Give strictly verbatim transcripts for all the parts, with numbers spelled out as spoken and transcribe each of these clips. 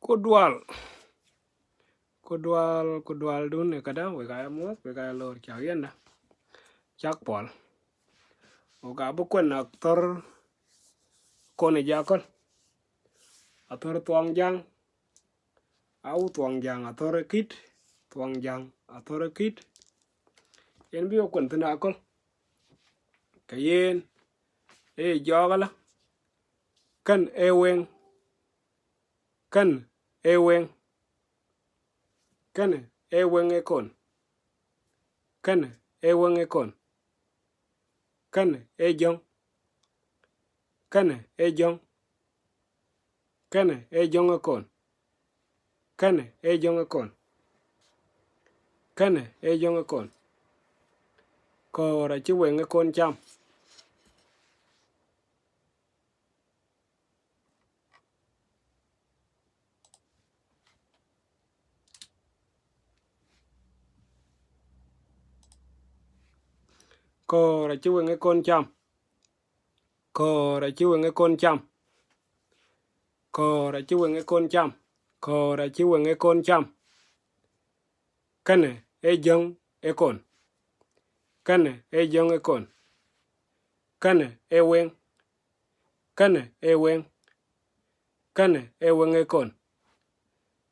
Ku dual. Ku dual, ku dualdun ë këdä, wek aa muɔ̈th, wek aa lor cäk yɛn dä. Cäk puɔl. Wek abï kuen athör kon ë jaköl. Athör thuɔŋjäŋ. Au thuɔŋjäŋ athör ë kït, thuɔŋjäŋ athör ë kït. Yen bï wek kuen thïn aköl. Ke yen, ee jɔɔk ëlä. Kën ee weŋ. Kën ee weŋ. Kën ee weŋ ë kon. Kën ee weŋ ë kon. Kën ee jöŋ. Kën ee jöŋ. Kën ee jöŋ ë kon. Kën ee jöŋ ë kon. Kën ee jöŋ ë kon. Köör acï weŋ ë kon cam. Köör acï weŋ ë kon cam. Köör acï weŋ ë kon cam. Köör acï weŋ ë kon cam. Köör acï weŋ ë kon cam. Kënë ee jöŋ ë kon. Kënë ee jöŋ ë kon. Kënë ee weŋ. Kënë ee weŋ. Kënë ee weŋ ë kon.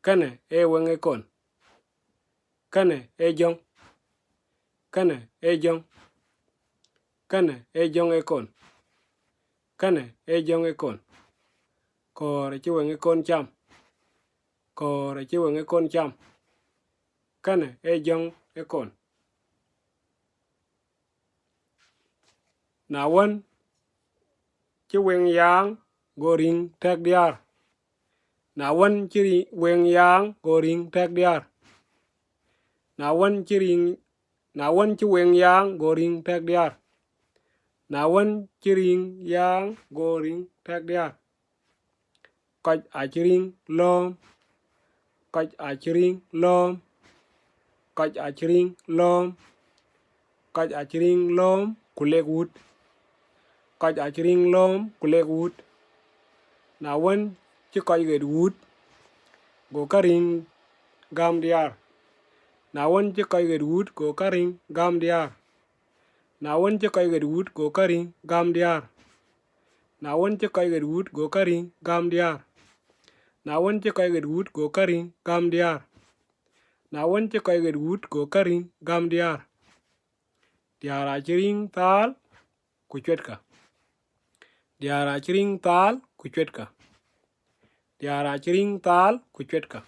Kënë ee weŋ ë kon. Kënë ee jöŋ. Kënë ee jöŋ. Kënë ee jöŋ ë kon. Kënë ee jöŋ ë kon. Köör acï weŋ ë kon cam. Köör acï weŋ ë kon cam. Kënë ee jöŋ ë kon. Na wën cï weŋ yaaŋ, go riŋ tɛ̈k diäär. Na wën cï ri-, weŋ yaaŋ, go riŋ tɛ̈k diäär. Na wën cï riŋ, na wën cï weŋ yaaŋ, go riŋ tɛ̈k diäär. Na wën cï riŋ yaaŋ, go riŋ tɛ̈k diäär. Kɔc acï riŋ lööm. Kɔc acï riŋ lööm. Kɔc acï riŋ lööm. Kɔc acï riŋ lööm ku lek wut. Kɔc acï riŋ lööm ku lek wut. Na wën cï kɔc ɣet wut, go kä riŋ gäm diäär. Na wën cï kɔc ɣet wut, go kä riŋ gäm diäär. Na wën cï kɔc ɣet wut, go kä riŋ gäm diäär. Na wën cï kɔc ɣet wut, go kä riŋ gäm diäär. Na wën cï kɔc ɣet wut, go kä riŋ gäm diäär. Na wën cï kɔc ɣet wut, go kä riŋ gäm diäär. Diäär acï riŋ thaal ku cuetkë. Diäär acï riŋ thaal ku cuetkë. Diäär acï riŋ thaal ku cuetkë.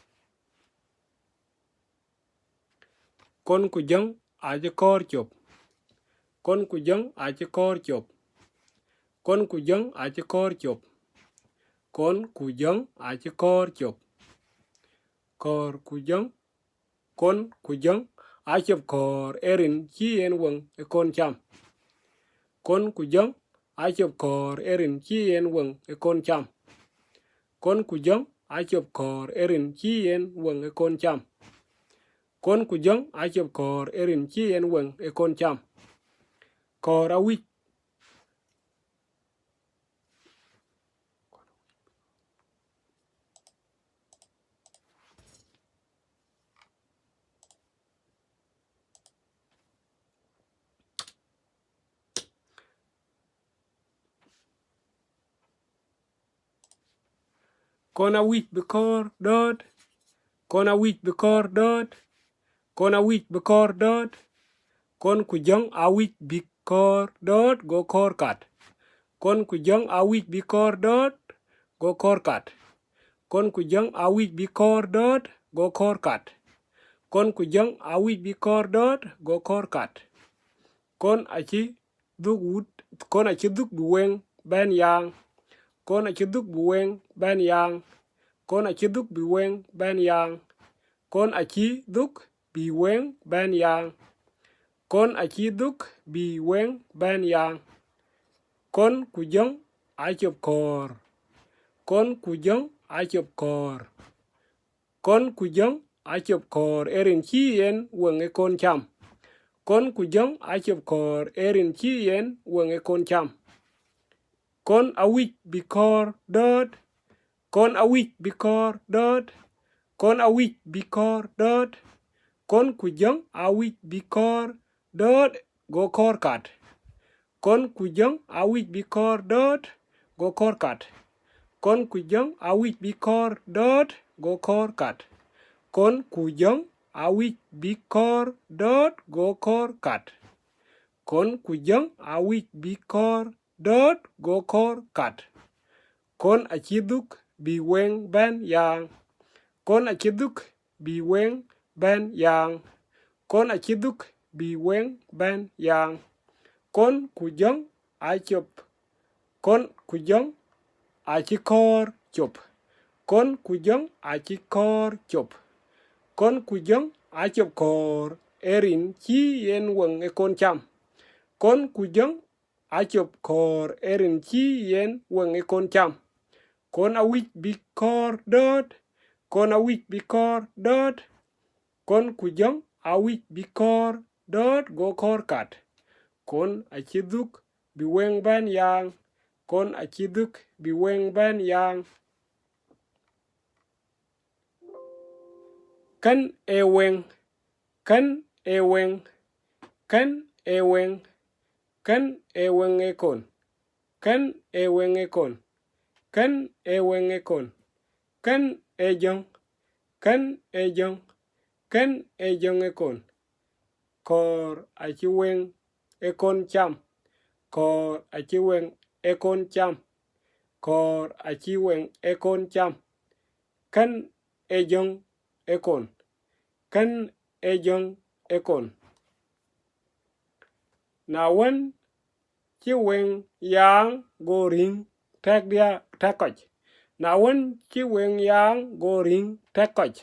Kon ku jöŋ acï köör cop. Kon ku jöŋ acï köör cop. Kon ku jöŋ acï köör cop. Kon ku jöŋ acï köör cop. Köör ku jöŋ. Kon ku jöŋ acop köör ë rin cï yen weŋ ë kon cam. Kon ku jöŋ acop köör ë rin cï yen weŋ ë kon cam. Kon ku jöŋ acop köör ë rin cï yen weŋ ë kon cam. Kon ku jöŋ acop köör ë rin cï yen weŋ ë kon cam. Köör awïc. Kon awïc bï köör dööt. Kon awïc bï köör dööt. Kon awïc bï köör dööt. Kon ku jöŋ awïc bï köör dööt, go köör kat. Kon ku jöŋ awïc bï köör dööt, go köör kat. Kon ku jöŋ awïc bï köör dööt, go köör kat. Kon ku jöŋ awïc bï köör dööt, go köör kat. Kon acï dhuk wut, kon acï dhuk bï weŋ bɛ̈n yaaŋ. Kon acï dhuk bï weŋ bɛ̈n yaaŋ. Kon acï dhuk bï weŋ bɛ̈n yaaŋ. Kon acï dhuk bï weŋ bɛ̈n yaaŋ. Kon acï dhuk bï weŋ bɛ̈n yaaŋ. Kon ku jöŋ acop köör. Kon ku jöŋ acop köör. Kon ku jöŋ acop köör ë rin cï yen weŋ ë kon cam. Kon ku jöŋ acop köör ë rin cï yen weŋ ë kon cam. Kon awïc bï köör dööt. Kon awïc bï kɔɔr dɔ̈ɔ̈t. Kon awïc bï kɔɔr dɔ̈ɔ̈t. Kon ku jɔ̈ŋ awïc bï kɔɔr dɔ̈ɔ̈t, go kɔɔr kat. Kon ku jɔ̈ŋ awïc bï kɔɔr dɔ̈ɔ̈t, go kɔɔr kat. Kon ku jɔ̈ŋ awïc bï kɔɔr dɔ̈ɔ̈t, go kɔɔr kat. Kon ku jɔ̈ŋ awïc bï kɔɔr dɔ̈ɔ̈t, go kɔɔr kat. Kon ku jɔ̈ŋ awïc bï kɔɔr dɔ̈ɔ̈t, go kɔɔr kat. Kon acï dhuk bï weŋ bɛ̈n yaaŋ. Kon acï dhuk bï weŋ bɛ̈n yaaŋ. Kon acï dhuk bï weŋ bɛ̈n yaaŋ. Kon ku jɔ̈ŋ acop. Kon ku jɔ̈ŋ acï kɔɔr cop. Kon ku jɔ̈ŋ acï kɔɔr cop. Kon ku jɔ̈ŋ acop kɔɔr ë rin cï yen weŋ ë kon cam. Kon ku jɔ̈ŋ acop kɔɔr ë rin cï yen weŋ ë kon cam. Kon awïc bï kɔɔr dɔ̈ɔ̈t. Kon awïc bï kɔɔr dɔ̈ɔ̈t. Kon ku jɔ̈ŋ awïc bï kɔɔr dɔ̈ɔ̈t, go kɔɔr kat. Kon acï dhuk bï weŋ bɛ̈n yaaŋ. Kon acï dhuk bï weŋ bɛ̈n yaaŋ. Kën ee weŋ. Kën ee weŋ. Kën ee weŋ. Kën ee weŋ ë kon. Kën ee weŋ ë kon. Kën ee weŋ ë kon. Kën ee jɔ̈ŋ. Kën ee jɔ̈ŋ. Kën ee jɔ̈ŋ ë kon. Kɔɔr acï weŋ ë kon cam. Kɔɔr acï weŋ ë kon cam. Kɔɔr acï weŋ ë kon cam. Kën ee jɔ̈ŋ ë kon. Kën ee jɔ̈ŋ ë kon. Na wën cï weŋ yaaŋ, go rïŋ tɛ̈k dia-, tɛ̈k kɔc. Na wën cï weŋ yaaŋ, go rïŋ tɛ̈k kɔc.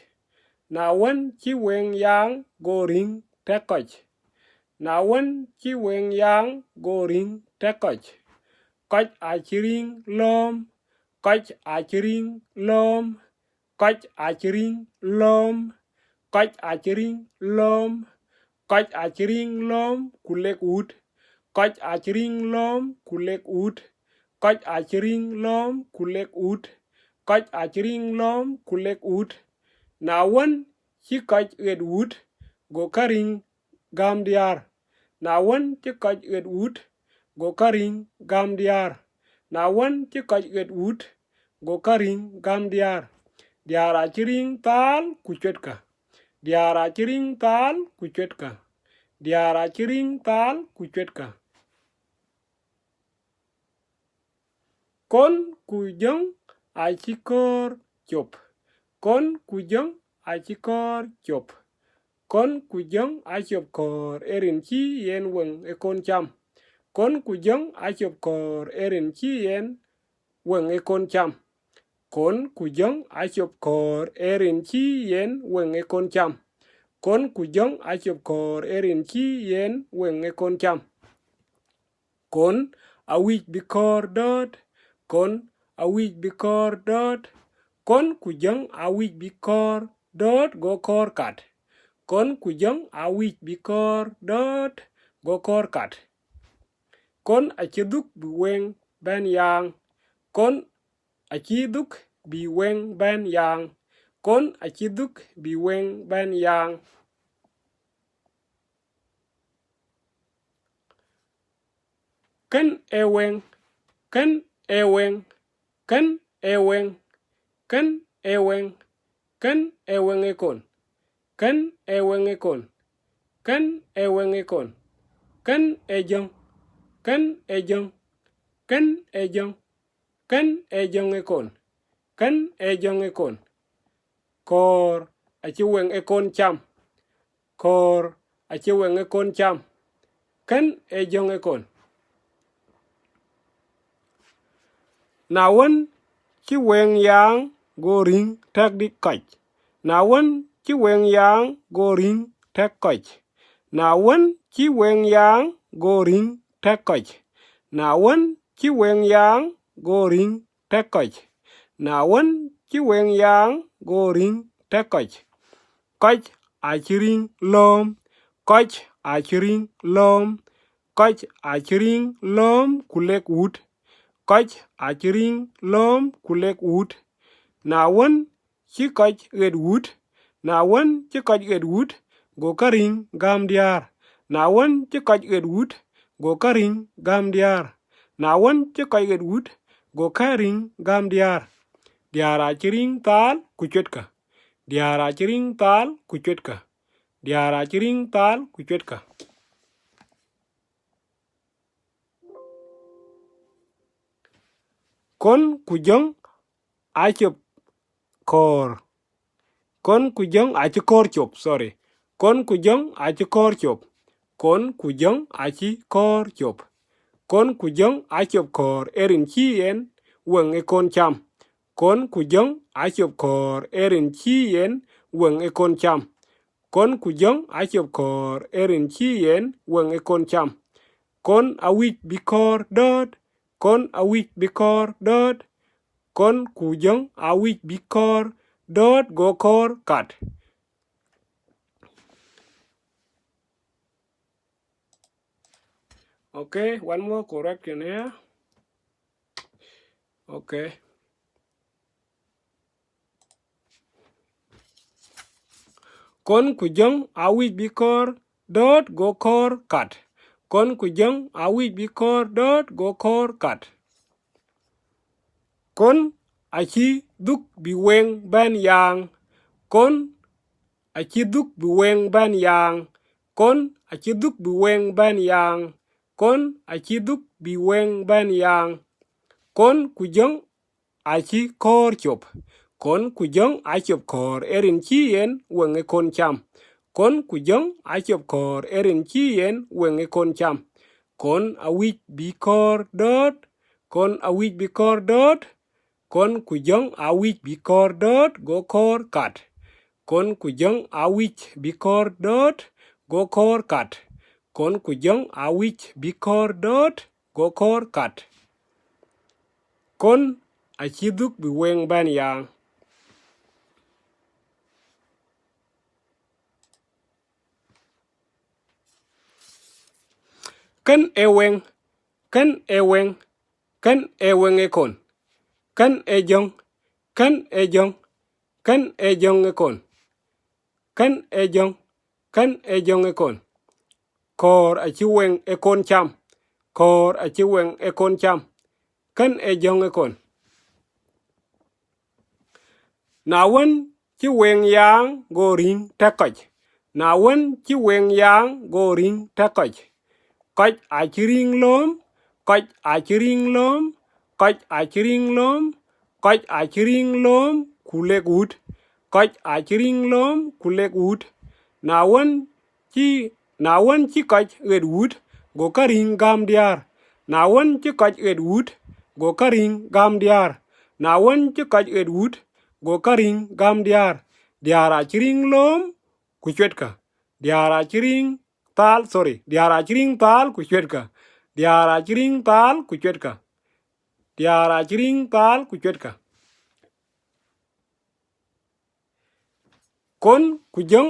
Na wën cï weŋ yaaŋ, go rïŋ tɛ̈k kɔc. Na wën cï weŋ yaaŋ, go rïŋ tɛ̈k kɔc. Kɔc acï rïŋ lööm. Kɔc acï rïŋ lööm. Kɔc acï rïŋ lööm. Kɔc acï rïŋ lööm. Kɔc acï rïŋ lööm ku lek wut. Kɔc acï rïŋ lööm ku lek wut. Kɔc acï rïŋ lööm ku lek wut. Kɔc acï rïŋ lööm ku lek wut. Na wën cï kɔc ɣet wut, go kärïŋ gäm diäär. Na wën cï kɔc ɣet wut, go kärïŋ gäm diäär. Na wën cï kɔc ɣet wut, go kärïŋ gäm diäär. Diäär acï rïŋ thaal ku cuetkë. Diäär acï rïŋ thaal ku cuetkë. Diäär acï rïŋ thaal ku cuetkë. Kon ku jɔ̈ŋ acï kɔɔr cop. Kon ku jɔ̈ŋ acï kɔɔr cop. Kon ku jɔ̈ŋ acop kɔɔr ë rin cï yen weŋ ë kon cam. Kon ku jɔ̈ŋ acop kɔɔr ë rin cï yen weŋ ë kon cam. Kon ku jɔ̈ŋ acop kɔɔr ë rin cï yen weŋ ë kon cam. Kon ku jɔ̈ŋ acop kɔɔr ë rin cï yen weŋ ë kon cam. Kon awïc bï kɔɔr dɔ̈ɔ̈t. Kon awïc bï kɔɔr dɔ̈ɔ̈t. Kon ku jɔ̈ŋ awïc bï kɔɔr dɔ̈ɔ̈t, go kɔɔr kat. Kon ku jɔ̈ŋ awïc bï kɔɔr dɔ̈ɔ̈t, go kɔɔr kat. Kon acï dhuk bï weŋ bɛ̈n yaaŋ. Kon acï dhuk bï weŋ bɛ̈n yaaŋ. Kon acï dhuk bï weŋ bɛ̈n yaaŋ. Kën ee weŋ. Kën ee weŋ. Kën ee weŋ. Kën ee weŋ. Kën ee weŋ ë kon. Kën ee weŋ ë kon. Kën ee weŋ ë kon. Kën ee jɔ̈ŋ. Kën ee jɔ̈ŋ. Kën ee jɔ̈ŋ. Kën ee jɔ̈ŋ ë kon. Kën ee jɔ̈ŋ ë kon. Kɔɔr acï weŋ ë kon cam. Kɔɔr acï weŋ ë kon cam. Kën ee jɔ̈ŋ ë kon. Na wën cï weŋ yaaŋ, go rïŋ tɛ̈k dï kɔc. Na wën cï weŋ yaaŋ, go rïŋ tɛ̈k kɔc. Na wën cï weŋ yaaŋ, go rïŋ tɛ̈k kɔc. Na wën cï weŋ yaaŋ, go rïŋ tɛ̈k kɔc. Na wën cï weŋ yaaŋ, go rïŋ tɛ̈k kɔc. Kɔc acï rïŋ lööm. Kɔc acï rïŋ lööm. Kɔc acï rïŋ lööm ku lek wut. Kɔc acï rïŋ lööm ku lek wut. Na wën cï kɔc ɣet wut, na wën cï kɔc ɣet wut, go käriŋ gäm diäär. Na wën cï kɔc ɣet wut, go käriŋ gäm diäär. Na wën cï kɔc ɣet wut, go käriŋ gäm diäär. Diäär acï riŋ thaal ku cuetkë. Diäär acï riŋ thaal ku cuetkë. Diäär acï riŋ thaal ku cuetkë. Kon ku jɔŋ acï kɔɔr. Kon ku jɔŋ acï kɔɔr cop, sorry. Kon ku jɔŋ acï kɔɔr cop. Kon ku jɔŋ acï kɔɔr cop. Kon ku jɔŋ acop kɔɔr ë rin cï yen weŋ ë kon cam. Kon ku jɔŋ acop kɔɔr ë rin cï yen weŋ ë kon cam. Kon ku jɔŋ acop kɔɔr ë rin cï yen weŋ ë kon cam. Kon awïc bï kɔɔr dɔ̈ɔ̈t. Kon awïc bï kɔɔr dɔ̈ɔ̈t. Kon ku jɔŋ awïc bï kɔɔr dɔ̈ɔ̈t, go kɔɔr kat. Okay, one more correction here. Okay. Kon ku jɔŋ awïc bï kɔɔr dɔ̈ɔ̈t, go kɔɔr kat. Kon ku jɔŋ awïc bï kɔɔr dɔ̈ɔ̈t, go kɔɔr kat. Kon acï dhuk bï weŋ bɛ̈n yaaŋ. Kon acï dhuk bï weŋ bɛ̈n yaaŋ. Kon acï dhuk bï weŋ bɛ̈n yaaŋ. Kon acï dhuk bï weŋ bɛ̈n yaaŋ. Kon ku jɔŋ acï kɔɔr cop. Kon ku jɔŋ acop kɔɔr ë rin cï yen weŋ ë kon cam. Kon ku jɔŋ acop kɔɔr ë rin cï yen weŋ ë kon cam. Kon awïc bï kɔɔr dɔ̈ɔ̈t. Kon awïc bï kɔɔr dɔ̈ɔ̈t. Kon ku jɔŋ awïc bï kɔɔr dɔ̈ɔ̈t, go kɔɔr kat. Kon ku jɔŋ awïc bï kɔɔr dɔ̈ɔ̈t, go kɔɔr kat. Kon ku jɔŋ awïc bï kɔɔr dɔ̈ɔ̈t, go kɔɔr kat. Kon acï dhuk bï weŋ bɛ̈n yaaŋ. Kën ee weŋ, kën ee weŋ, kën ee weŋ ë kon. Kën ee jɔŋ, kën ee jɔŋ, kën ee jɔŋ ë kon. Kën ee jɔŋ, kën ee jɔŋ ë kon. Kɔɔr acï weŋ ë kon cam. Kɔɔr acï weŋ ë kon cam. Kën ee jɔŋ ë kon. Na wën cï weŋ yaaŋ, go riŋ tɛ̈k kɔc. Na wën cï weŋ yaaŋ, go riŋ tɛ̈k kɔc. Kɔc acï riŋ lööm, kɔc acï riŋ lööm, kɔc acï riŋ lööm, kɔc acï riŋ lööm, ku lek wut. Kɔc acï riŋ lööm, ku lek wut. Na wën cï, na wën cï kɔc ɣet wut, go käriŋ gäm diäär. Na wën cï kɔc ɣet wut, go käriŋ gäm diäär. Na wën cï kɔc ɣet wut, go käriŋ gäm diäär. Diäär acï riŋ lööm, ku cuetkë. Diäär acï riŋ thaal, sorry, diäär acï riŋ thaal ku cuetkë. Diäär acï riŋ thaal ku cuetkë. Diäär acï riŋ thaal ku cuetkë. Kon ku jɔŋ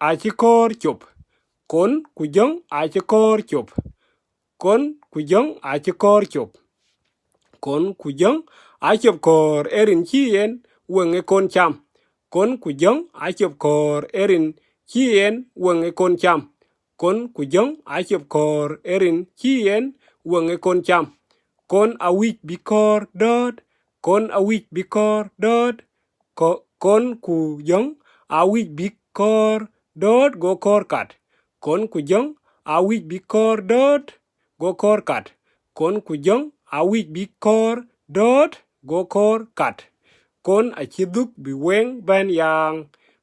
acï kɔɔr cop. Kon ku jɔŋ acï kɔɔr cop. Kon ku jɔŋ acï kɔɔr cop. Kon ku jɔŋ acop kɔɔr ë rin cï yen weŋ ë kon cam. Kon ku jɔŋ acop kɔɔr ë rin cï yen weŋ ë kon cam. Kon ku jɔŋ acop kɔɔr ë rin cï yen weŋ ë kon cam. Kon awïc bï kɔɔr dɔ̈ɔ̈t. Kon awïc bï kɔɔr dɔ̈ɔ̈t. Ko-, kon ku jɔŋ awïc bï kɔɔr dɔ̈ɔ̈t, go kɔɔr kat. Kon ku jɔŋ awïc bï kɔɔr dɔ̈ɔ̈t, go kɔɔr kat. Kon ku jɔŋ awïc bï kɔɔr dɔ̈ɔ̈t, go kɔɔr kat. Kon acï dhuk bï weŋ bɛ̈n yaaŋ.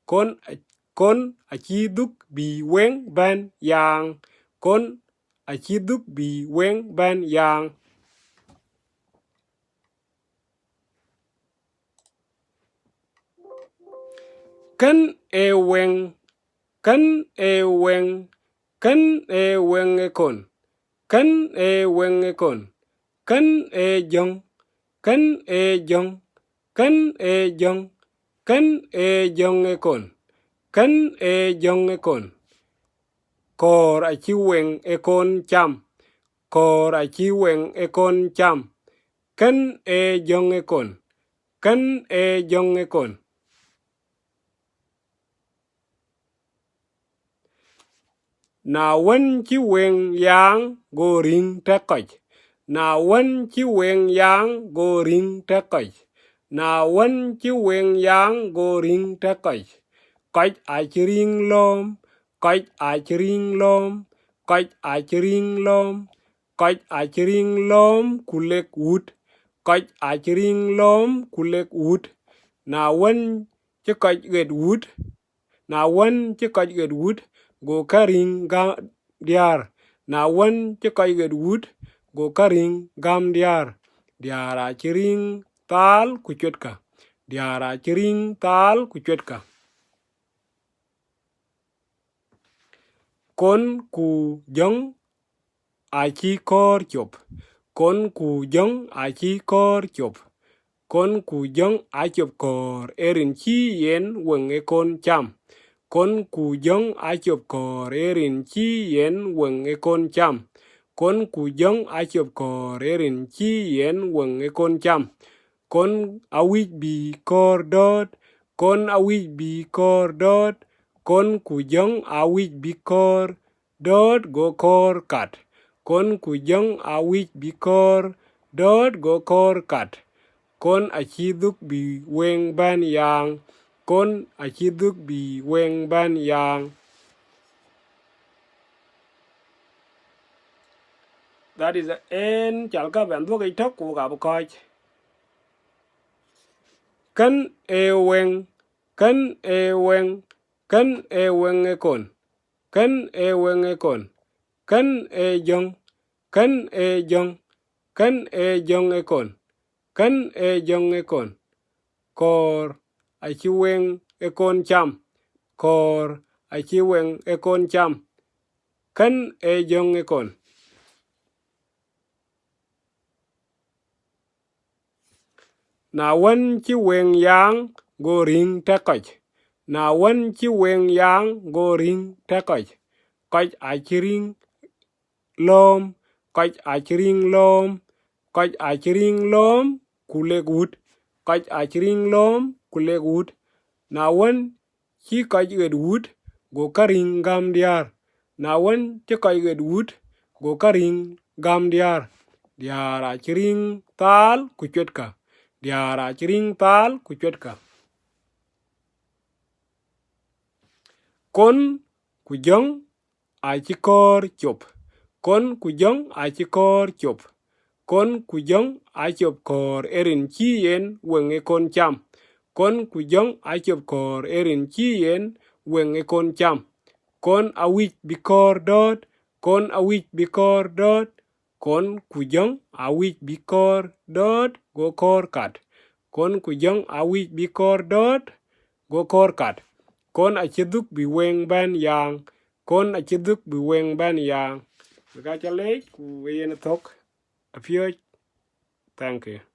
Kon a-, kon acï dhuk bï weŋ bɛ̈n yaaŋ. Kon acï dhuk bï weŋ bɛ̈n yaaŋ. Kën ee weŋ, kën ee weŋ, kën ee weŋ ë kon. Kën ee weŋ ë kon. Kën ee jɔŋ, kën ee jɔŋ, kën ee jɔŋ, kën ee jɔŋ ë kon. Kën ee jɔŋ ë kon. Kɔɔr acï weŋ ë kon cam. Kɔɔr acï weŋ ë kon cam. Kën ee jɔŋ ë kon. Kën ee jɔŋ ë kon. Na wën cï weŋ yaaŋ, go riŋ tɛ̈k kɔc. Na wën cï weŋ yaaŋ, go riŋ tɛ̈k kɔc. Na wën cï weŋ yaaŋ, go riŋ tɛ̈k kɔc. Kɔc acï riŋ lɔ̈ɔ̈m, kɔc acï riŋ lɔ̈ɔ̈m, kɔc acï riŋ lɔ̈ɔ̈m, kɔc acï riŋ lɔ̈ɔ̈m ku lek wut. Kɔc acï riŋ lɔ̈ɔ̈m ku lek wut. Na wën cï kɔc ɣet wut, na wën cï kɔc ɣet wut, go ke riŋ gäm diäär. Na wën cï kɔc ɣet wut, go ke riŋ gäm diäär. Diäär acï riŋ thaal ku cuetkë. Diäär acï riŋ thaal ku cuetkë. Kon ku jɔŋ acï kɔ̈ɔ̈r cop. Kon ku jɔŋ acï kɔ̈ɔ̈r cop. Kon ku jɔŋ acop kɔ̈ɔ̈r ë rin cï yen weŋ ë kon cam. Kon ku jɔŋ acop kɔ̈ɔ̈r ë rin cï yen weŋ ë kon cam. Kon ku jɔŋ acop kɔ̈ɔ̈r ë rin cï yen weŋ ë kon cam. Kon awïc bï kɔ̈ɔ̈r dɔ̈ɔ̈t. Kon awïc bï kɔ̈ɔ̈r dɔ̈ɔ̈t. Kon ku jɔŋ awïc bï kɔ̈ɔ̈r dɔ̈ɔ̈t, go kɔ̈ɔ̈r kat. Kon ku jɔŋ awïc bï kɔ̈ɔ̈r dɔ̈ɔ̈t, go kɔ̈ɔ̈r kat. Kon acï dhuk bï weŋ bɛ̈n yaaŋ. Kon acï dhuk bï weŋ bɛ̈n yaaŋ. That is the end. Calkë bɛn dhuɔ̈k yic tök ku wok abï kɔ̈ɔ̈c. Kën ee weŋ, kën ee weŋ, kën ee weŋ ë kon. Kën ee weŋ ë kon. Kën ee jɔŋ, kën ee jɔŋ, kën ee jɔŋ ë kon. Kën ee jɔŋ ë kon. Kɔ̈ɔ̈r acï weŋ ë kon cam. Kɔ̈ɔ̈r acï weŋ ë kon cam. Kën ee jɔŋ ë kon. Na wën cï weŋ yaaŋ, go riŋ tɛ̈k kɔc. Na wën cï weŋ yaaŋ, go riŋ tɛ̈k kɔc. Kɔc acï riŋ lɔ̈ɔ̈m, kɔc acï riŋ lɔ̈ɔ̈m, kɔc acï riŋ lɔ̈ɔ̈m ku lek wut. Kɔc acï riŋ lɔ̈ɔ̈m ku lek wut. Na wën cï kɔc ɣet wut, go ke riŋ gäm diäär. Na wën cï kɔc ɣet wut, go ke riŋ gäm diäär. Diäär acï riŋ thaal ku cuetkë. Diäär acï riŋ thaal ku cuetkë. Kon ku jɔŋ acï kɔ̈ɔ̈r cop. Kon ku jɔŋ acï kɔ̈ɔ̈r cop. Kon ku jɔŋ acop kɔ̈ɔ̈r ë rin cï yen weŋ ë kon cam. Kon ku jɔŋ acop kɔ̈ɔ̈r ë rin cï yen weŋ ë kon cam. Kon awïc bï kɔ̈ɔ̈r dɔ̈ɔ̈t. Kon awïc bï kɔ̈ɔ̈r dɔ̈ɔ̈t. Kon ku jɔŋ awïc bï kɔ̈ɔ̈r dɔ̈ɔ̈t, go kɔ̈ɔ̈r kat. Kon ku jɔŋ awïc bï kɔ̈ɔ̈r dɔ̈ɔ̈t, go kɔ̈ɔ̈r kat. Kon acï dhuk bï weŋ bɛ̈n yaaŋ. Kon acï dhuk bï weŋ bɛ̈n yaaŋ. Wek aca leec ku we yen thök. Apiööc. Thank you.